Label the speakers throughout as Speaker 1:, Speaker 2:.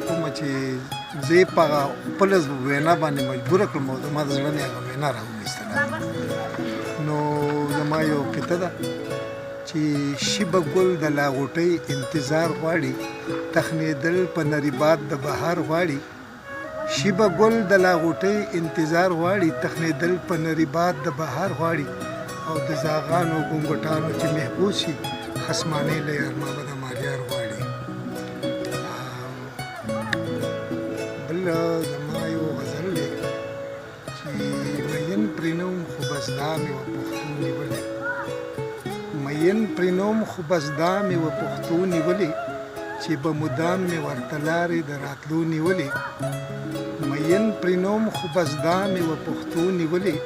Speaker 1: کومه چې زه یې په هغه خپله وینا باندې مجبوره کړم او زما د زړه نه یې هغه وینا راوویستله. نو زما یو قطعه ده چې شیبه ګل د لاغوټۍ انتظار غواړي، تخنېدل په نري باد د بهار غواړي. شیبه ګل د لاغوټۍ انتظار غواړي، تخنېدل په نري باد د بهار غواړي. او د زاغانو ګونګټانو چې محبوس شي، خصمانې له یار محمد مالیار غواړي. بل زما یو غزل دی چې مین پرې نه وم خو بس دا مې وه پښتو نیولې، مین پرې نه وم خو بس دا مې وه پښتو نیولې، چې به مدام مې ورته لارې د راتلو نیولې. مین پرې نه وم خو بس دا مې وه پښتو نیولې،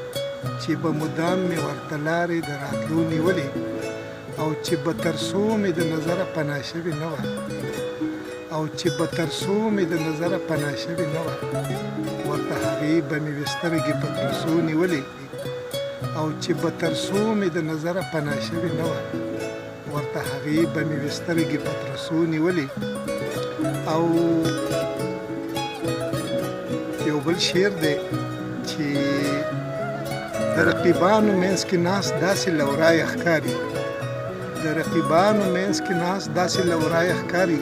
Speaker 1: چې به مدام مې ورته لارې د راتلو نیولې. او چې به تر څو مې د نظره پناه شوې نه وه، او چې به تر څو مې د نظره پناه شوې نه وه، ورته هغې به مې وې سترګې په ترڅو نیولې. او چې به تر څو مې د نظره پناه شوې نه وه، ورته هغې به مې وې سترګې په ترڅو نیولې. او یو بل شعر دی چې د رقیبانو منځ کې ناست داسې له ورایه ښکاري، د رقیبانو منځ کې ناست داسې له ورایه ښکاري،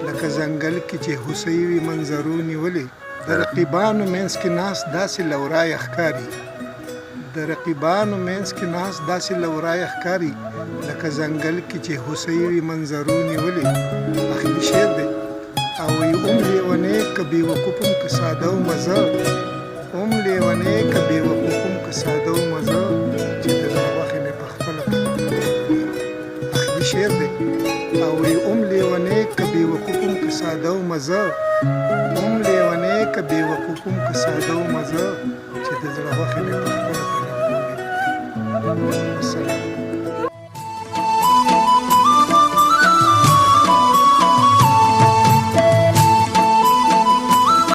Speaker 1: لکه ځنګل کې چې هوسۍ وي منظرو نیولې. د رقیبانو منځ کې ناست داسې له ورایه ښکاري، د رقیبانو منځ کې ناست داسې له ورایه ښکاري، لکه ځنګل کې چې هوسۍ وي منظرو نیولې. اخري شعر دی او وایي اوم لیونی که بې وقوف وم که ساده ومه زه، اوم لیونی که بې وقوف وم که ساده ومه زه، چې د زړه غوښې مې په خپله په لمبو نیولې. اخري شعر دی او وایي اوم لیونی که بې وقوف وم که ساده ومه زه، اوم لیونی که بې وقوف وم که ساده ومه زه، چې د زړه غوښې مې په خپله په لمبو نیولې. والسلام.